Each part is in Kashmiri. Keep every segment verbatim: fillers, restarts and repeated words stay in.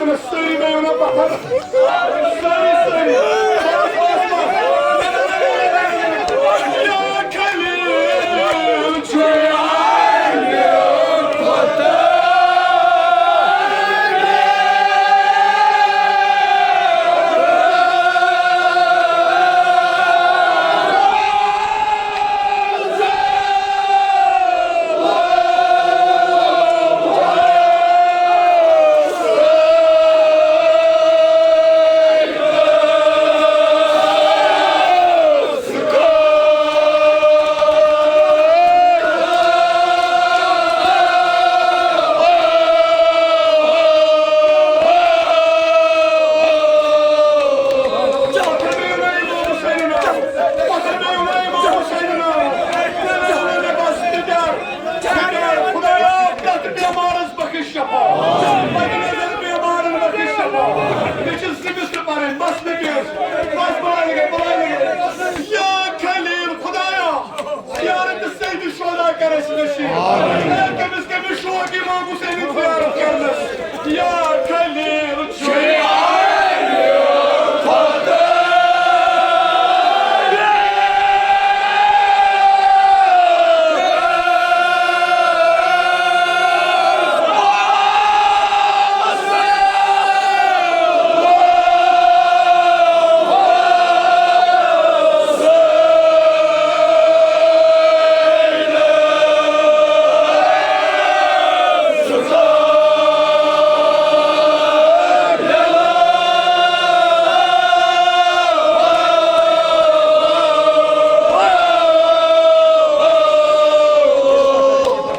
سٲری گٔیِو نا پتھر۔ سٲری، سٲری۔ یا خلیل چھُ خدایا، پرٛٮ۪تھ بٮ۪مارس بخش شفا۔ پننہِ نظر بٮ۪مارن بخش شفا۔ مےٚ چھِ زٕ مِصرٕ پرٕنۍ، بس مےٚ پیٚٹھ۔ بس بلاے لگے، بلاے لگے۔ یا خلیل خدایا، زیارت سید شہدا کر اسہِ نصیب۔ اے، کٔمِس کٔمِس شوق امام حسین زیارت کرنس؟ یا خلیل چھُ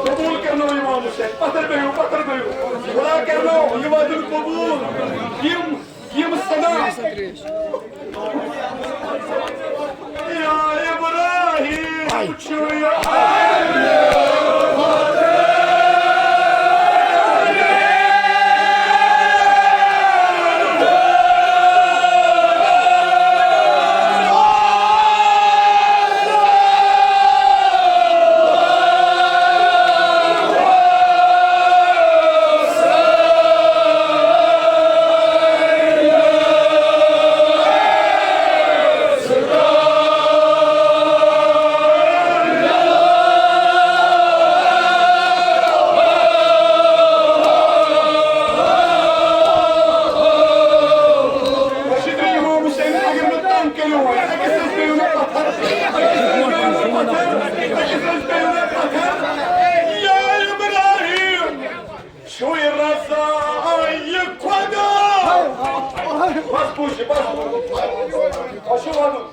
قبول کرنو امام حسین، پتھر بِہِو، پتھر بِہِو۔ خدا کرنو یہِ وعدٕ قبول۔ یِم، یِم صدا۔ یا ابراہیم چھُ یہِ۔ رشید امام حسین، اگر نہٕ تنگ کٔرِو وۄنۍ، أکِس أکِس پیٚیِو مےٚ پتھر، أکِس أکِس پیٚیِو مےٚ پتھر، أکِس أکِس پیٚیِو مےٚ پتھر۔ یا ابراہیم، چھُے رضا یہِ خۄدا۔ بس بوٗزِو، بس بوٗزِو۔ تۄہہِ چھُو وَنُن۔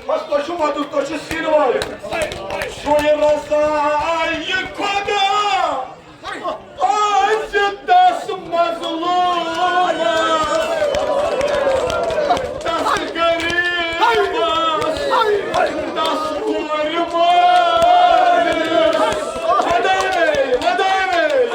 بس تۄہہِ چھُو وَدُن، تۄہہِ چھُ سیٖنہٕ وایُن۔ چھُے رضا یہِ خۄدا، آسہِ تس مظلومس، تس غریبس، تس کورِ مٲلِس۔ خۄداے، خۄداے۔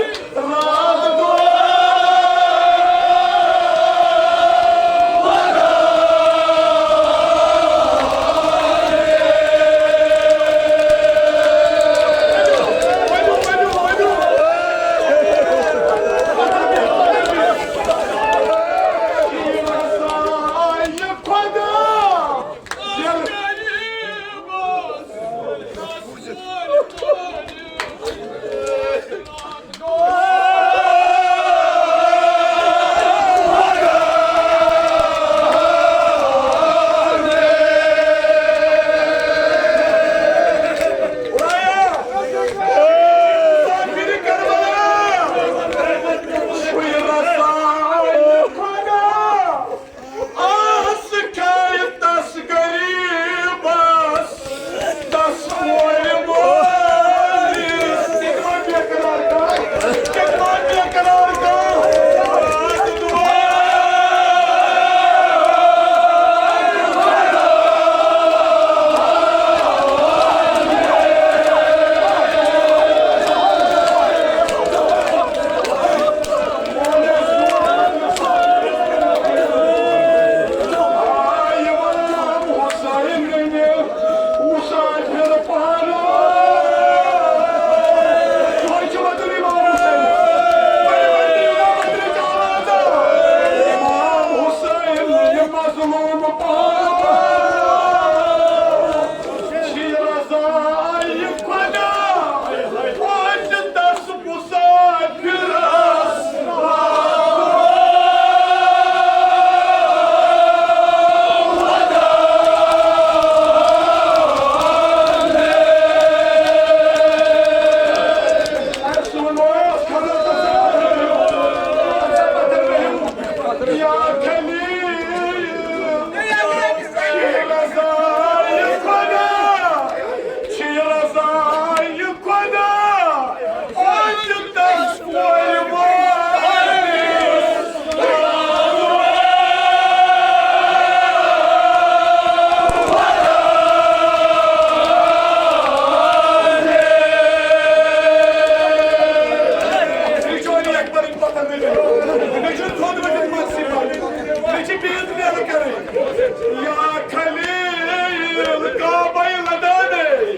یا خلیل کعبہ لدانے،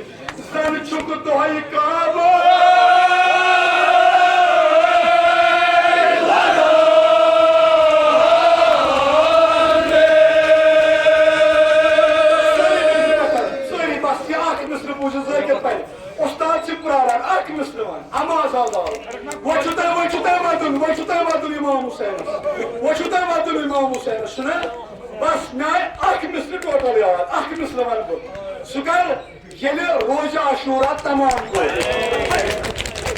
زن چھُکھ دۄہے کعبہ۔ سٲری بس، یہِ اکھ مصرٕ بوٗزِو ذٲکِر پرِ۔ اُستاد چھِ پراران، اکھ مصرٕ وَن، اما آزاد آو۔ وۄنۍ چھُو تۄہہِ، وۄنۍ چھُو تۄہہِ وَدُن، وۄنۍ چھُو تۄہہِ وَدُن اِمام حُسینَس۔ وۄنۍ چھُو تۄہہِ وَدُن اِمام حُسینَس، چھُنہ؟ بس، مےٚ آیہِ اکھ مصرٕ ٹوٹل یاد، اکھ مصرٕ وَنہٕ بہٕ۔ سُہ کر؟ ییٚلہِ روزِ عاشورا تمام گوٚو۔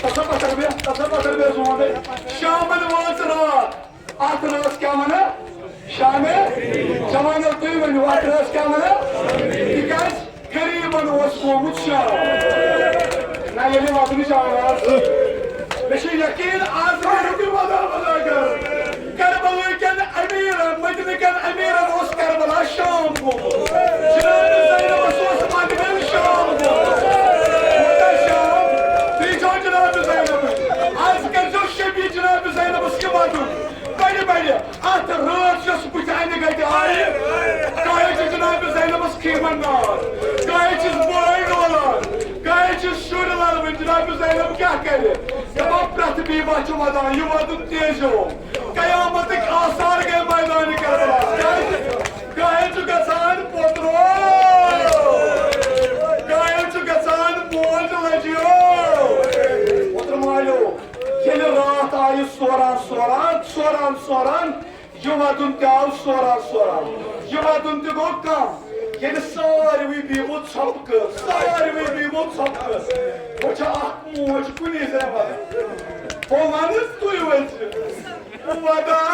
تصور کر بے، تصور کر بے زون دے۔ شامن وٲژ راتھ۔ اتھ رٲژ کیٛاہ ونان؟ شامے۔ جوانو، تُہۍ ؤنِو، اتھ رٲژ کیٛاہ ونان؟ تِکیٛازِ غریٖبن اوس گوٚمُت شام۔ نہ، ییٚلہِ وَدنٕچ آواز۔ مےٚ چھُ یقیٖن، آز نیرِو تُہۍ وَدان وَدان گرٕ۔ کربلہٕ کٮ۪ن امیٖرن، مدینہٕ کٮ۪ن امیٖرن اوس کربلا شام گوٚمُت۔ جناب زینبس اوس مدینہٕ شام گوٚمُت۔ کوٗتاہ شام؟ تُہۍ چھِو جناب زینب۔ آز کٔرۍزیو شبیہِ جناب زینبس یہِ وَدُن۔ بَڑِ بَڑِ۔ اتھ رٲژ یۄس بٕتھِ انہِ گٹہِ آیہِ، کاہے چھِ جناب زینبس خیمن نار، کاہے چھِس بٲے ڈولان، کاہے چھِس شُرۍ للوٕنۍ۔ جناب زینب کیٛاہ کرِ؟ دپان پرٛٮ۪تھ بیبہ چھُ ودان، یہِ وَدُن تیزیو۔ قیامتٕکۍ آثار گٔے میدانِ کربلا۔ کیٛازِ؟ کاہے چھُ گژھان پوترو، کاہے چھُ گژھان موج لجیو۔ پوترٕ مالیو، ییٚلہِ راتھ آیہِ سوران سوران، سوران سوران، یہِ وَدُن تہِ آو سوران سوران۔ یہِ وَدُن تہِ گوٚو کم۔ ییٚلہِ ساروٕے بیٖمو ژھۄپہٕ کٔر، ساروٕے بیٖمو ژھۄپہٕ کٔر۔ وۄنۍ چھےٚ اکھ موج کُنی زٔنۍ وَدان۔ بہٕ وَنہٕ، تُہۍ ؤنۍ زِ۔ بہٕ وَدان